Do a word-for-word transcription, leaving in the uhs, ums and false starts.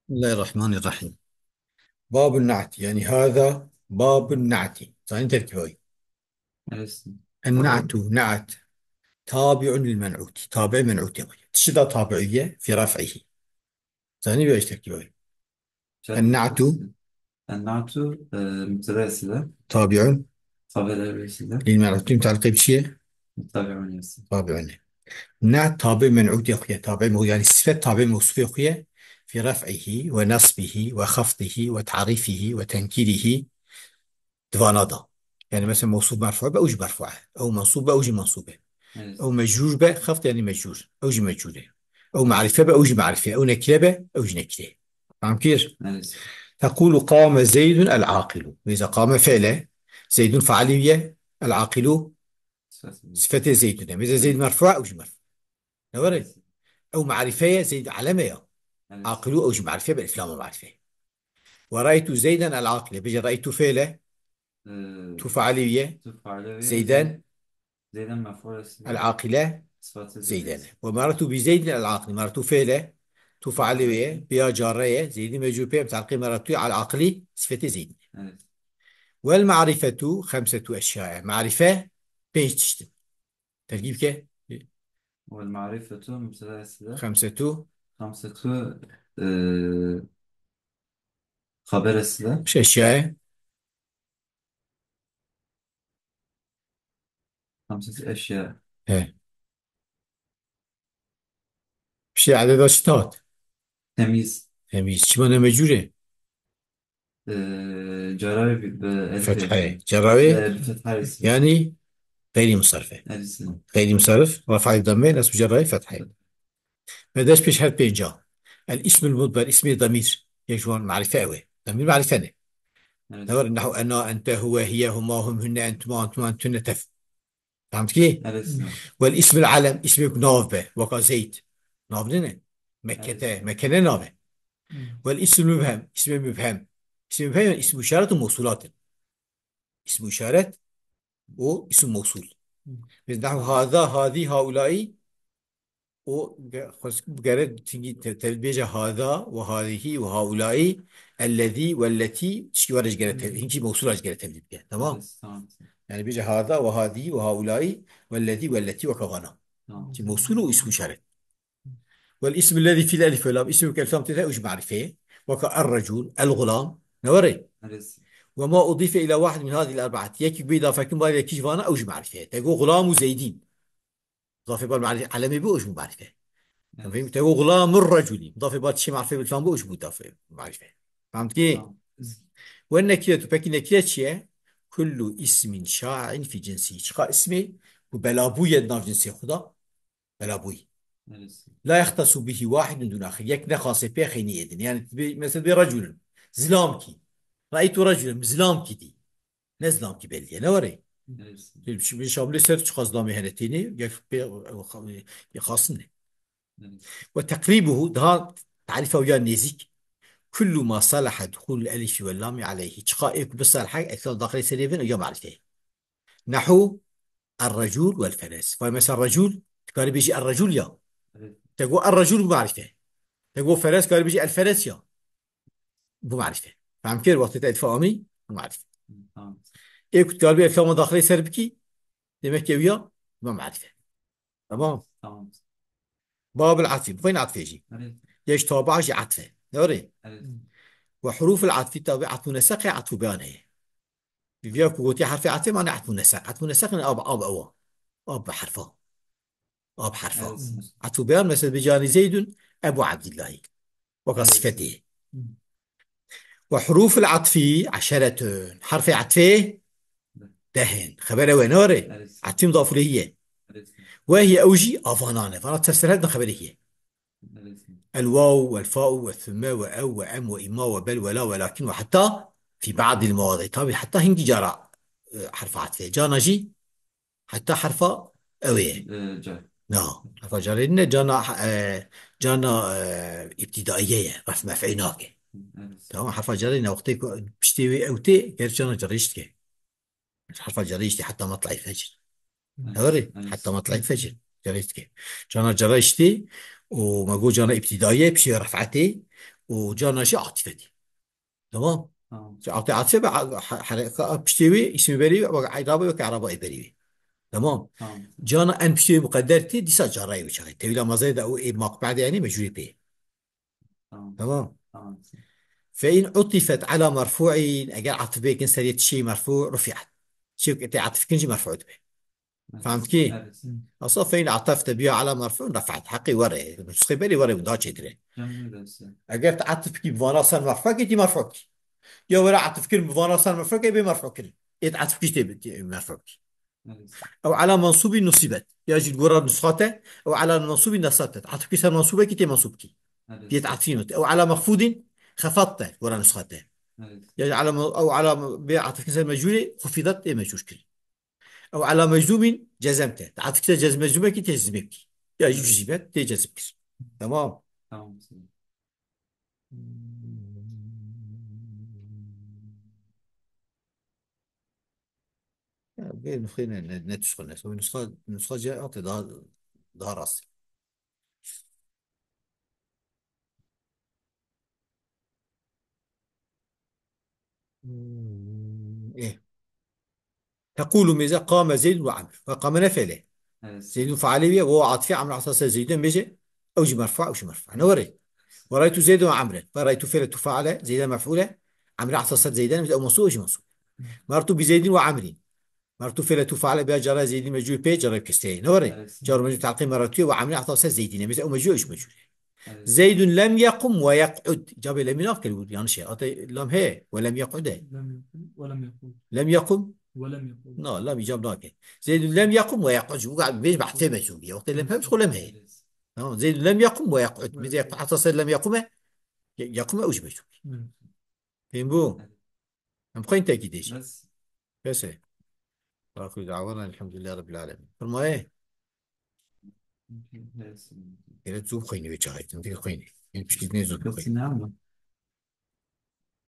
بسم الله الرحمن الرحيم. باب النعت، يعني هذا باب النعت. زاني تركيبه. Evet. النعت، نعت، تابع للمنعوت. تابع منعوت يا أخوي. تشدا تابعية في رفعه. زاني بيش تركيبه. النعت. النعت، e, mübteda esli. تابع. Haber esli. للمنعوت متعلقة بشيء. Tabi'un esli. تابع. نعت تابع منعوت يا أخوي. تابع مو-، يعني صفة تابع موصوف يا أخوي. في رفعه ونصبه وخفضه وتعريفه وتنكيره. Divana da. Yani mesela mevsûf merfû be, ew jî merfû e. Ew mensûb be, ew jî mensûb e. Evet. Ew mecrûr be, xeft yani mecrûr. Ew jî mecrûr e. Ew marife be, ew jî marife. Ew nekire be, ew jî nekire. Fam kir? Evet. Tequlu qame Zeydun el-aqilu. Mesela qame fiile, Zeydun faali ye, el-aqilu Sıfatı. Sifetê Zeydun e. Mesela Zeyd merfû, ew jî merfû. Ne were? Evet. Ew marife ye, Zeyd aleme ya. Evet. Aqilu, ew jî marife be, îflama marife. Ve ra'aytu Zeyden el-aqile. Bêje ra'aytu fiile. Ee, tu faali ye. Tu faali ye. Zeyden. Zeyden mef'ul esli. El-aqile. Sıfatı Zeyden. Zeyden. Ve marartu bi Zeydin el-aqile. Marartu fiile. Tu faali ye. Biya carre ye. Zeydin mecrûr pê. Talqî marartu el-aqili. Sifetê Zeydin. Evet. Vel ma'rifetu xemsetu eşyae. Marife pênc tişt in. Terkîb ke. Vel ma'rifetu mübteda esli. Xemsetu. Xemsetu, e, haber esli. Eşyae. Hamsesi eşya. He. Bir şey adeta şitat. Temiz. Temiz. Çima ne mecbur e? Ee, ceravi bi, bi elif. Fethe. Ceravi. Ee, bi fetha ise. Yani gayri musarrif. Elisi. Gayri musarrif. Rafa'i damme nasıl ceravi fethe. Ve dest pêş her pênca. El ismul mudmer, ismê damîr. Yek ji wan marife ew e. Damîr marife ne. Evet. Ne var? Nehu ena, ente, huwe, hiye, huma, hum, hunne, entuma, antuma, entunne, tef. Fehmtikî? Evet. Wel ismul alem, ismê ku nav be. Weka Zeyd. Nav ne ne? Mekkete, evet. Mekke ne nav e? Hmm. Wel ismul mübhem, ismê mübhem. Ismê mübhem yani ismul işaret û mewsulat in. Ismul işaret û ismul mewsul. Hmm. Biz nehu haza, hazi, haulai. O ge-, xwes-, gere tingî te-, tevil bêje hada ve hadihi ve haulai, ellezî ve lletî, tişkî were ji gere te-, hinkî mewsûla ji gere tevlî bike. Tamam? Evet, tamam. Yani bêje hada ve hadihi ve haulai ve lezî ve lletî weka vana. Tamam. Ki mewsûl û îsmû işaret. Vel ismü lezî fîl elif ve lam, îsmê ku elif lam tê de, ew ji marîfeyê. Weka er-recûl, el-xulam. Ne were? Evet. Ve ma udîfe ila wahid min hadîl erbaat. Yekî bê îdafe kin, barê yekî ji vana, ew ji marîfeyê. Te got xulam û zeydîn. Mudafê bar mari-, alemê bû, ew ji bo marife. Evet. Fehmî? Te got xulamur recûlî. Mudafê bar çi marife bil fan bû, ew ji bo mudafê marife. Fehmî? Tamam. Ve nekire tu, peki nekire çi ye? Kullu ismin şa'in fi cinsi. Çiqa ismê ku belabûye di nav cinsê xwe de. Belabûyî. Evet. La yextesu bihi wahidun dun axir. Yek ne xasê pê xeynî êdin. Yani, bi-, mesela, bê recûlun. Zilamkî. Ra'eytu recûlun. Zilamkî dî. Ne zilamkî belî ye, ne were? Evet. Şimdi, şimdi şamlê ser çiqas damê hene tênê, gef pê, e, e, xasin ne. Evet. Ve teqrîbuhu, daha tarîfa wî ya nêzîk. Kullu ma salaha duhulul elifi ve lami aleyhi. Çiqa ê ku bisalaha, elif lam daxilê serê bin, ya marife. Nehu er-recûl vel-feres. Vay mesela recûl, tu karî bêjî er-recûl ya. Evet. Te got er-recûl bi marife. Te got feres, karî bêjî el-feres ya. Bu marife. Fehmkir, wextê te elfa amî, bu marife. Tamam. Ê ku dikaribî elfama daxilê ser bikî, demek ki ew ya, bu marife. Tamam. Tamam. Babul atfî, bixwîn atfê jî. Evet. Yeş taba jî atfe. Doğru? Evet. Ve huruful atfi tabi atfu neseqe, atfu beyan heye. Viya ku gotiye herfê atfê mane atfu neseq. Atfu neseq ne ab, ab ewa. Ab bi herfa. Ab herfa. Evet. Atfu beyan mesela bi canî Zeydun Ebu Abdillahi. Weka sifetê. Ve huruful atfi eşeretun. Herfê atfê deh in. Xeber ew e, ne were? Evet. Atfî mudaf ileyhî ye. Evet. Ve hiye ew jî avanan e. Vana tefsir her din xeberê hiye. Evet. El waw, wel fa'u, we thumme, we ew, we em, we imma, we bel, we la, we lakin, we hetta fi ba'dil mewadi. Tabi hetta hingî cara, e, herfa atfê. Cana jî Heta herfa ew ê. Ee, car. Na, herfa carê ne, cana, e, cana, e, îbtidaiye ye. Ref mef'î nake. Evet. Tamam, herfa carê ne, wextê ku piştê wê ew tê, ger cana carê jî dike. Herfa carê jî tê heta matla'î fecr. Evet, evet. Heta matla'î fecr. Carê jî dike. Cana carê jî tê, û me got cana îbtidaiye, piştê ref'etê, û carna jî atife tê. Tamam? Tamam. Ji ati-, atife be, a-, he-, hereka piştê wê, îsmê berî wê, wek îrabe, wek îraba ê berî wê. Tamam? Tamam. Carna en piştê wê muqedder tê, dîsa carayê wê çaxê. Tewîla mazayê de û ê maqbedê, yanî mecûrê pê. Tamam. Tamam. Tamam. Fe in utifet ala merfu'in, eger atif bêkin serê tiştê merfu, rufi'at. Çi tê atif kin jî merfu dibe. Evet. Fehmtkî? Evet. Asla fe in atefte biha ala merfu'in rafa'at. Heqî were. Nusxê berî were, daha çêtir e. Yanlış dersi. Eger te atif kî bi vana ser merfu kî, tê merfu kî. Ya were atif kirin bi vana ser merfu kî, bê merfu kirin. Ê te atif kî tê, tê merfu kî. Evet. Ew ala mensûbî nusîbet. Ya jî gora nusxa te, ew ala mensûbî nesebtet. Atifkî ser mensûbekî tê mensûbkî. Evet. Yê atifî not. Ew ala mexfûdîn xefatte gora nusxa te. Evet. Ya jî ala me-, ew ala me-, bê atifkî ser mecûrê xufidet tê mecûr kir. Ew ala meczûmîn cezem te. Atifkî ser cez-, meczûmekî tê cezmê kir. Ya jî cezîbet tê cezm kir. Tamam. Tamam. Ya, vê nusxê ne, ne, ne tişt xwe ne. Wê nusxa, nusxa cihê ate daha, daha rast. Hmm, ê. Tequlu mêze qame Zeydun ve Amr. Ve qame ne fele. Evet. Zeydun faale wiye, ve atife Amr asase Zeydun mêze. Ew jî merfa, ew jî merfa. Ne were? Ve raytu Zeydun ve Amre. Ve raytu fele tu faale, Zeyden mef'ule. Amr asase Zeyden, mêze ew mansûb, ew jî mansûb. Martu bi Zeydin ve Amrin. Martu fele tu faale biya cara Zeydin mecûl pê, cara kisteyê. Ne were? Evet. Car mecûl talqî maratuye ve Amrin asase Zeydine. Mêze ew mecûl, ew jî mecûl. Evet. Zeydun lem yequm ve yeq'ud. Cabê lemî nakir bû, yanlış e. Ate lam he, ve lem yeq'ude. Lem yequm, ve lem yequm. Lem yequm? Ve lem yequm. Na, lam icab nake. Zeydun lem yequm ve yeq'ud. Bu kadar bir bahse mecûl. Ya, wextê lem hem xo lem he. Evet. Tamam. Zeydun lem yequm ve yeq'ud. Ve Biz yequm, hatta sen lem yequme. Ye-, yequme uc mecûl. Evet. Fehim bu? Evet. Em xwên tekî dêjin. Bes. Bes e. Axiru da'wana elhamdülillahi rabbil alemin. Firmayê. Gerek zû xwînî wê çaxê. Tim dî xwînî. Yine piştî ne zû xwînî.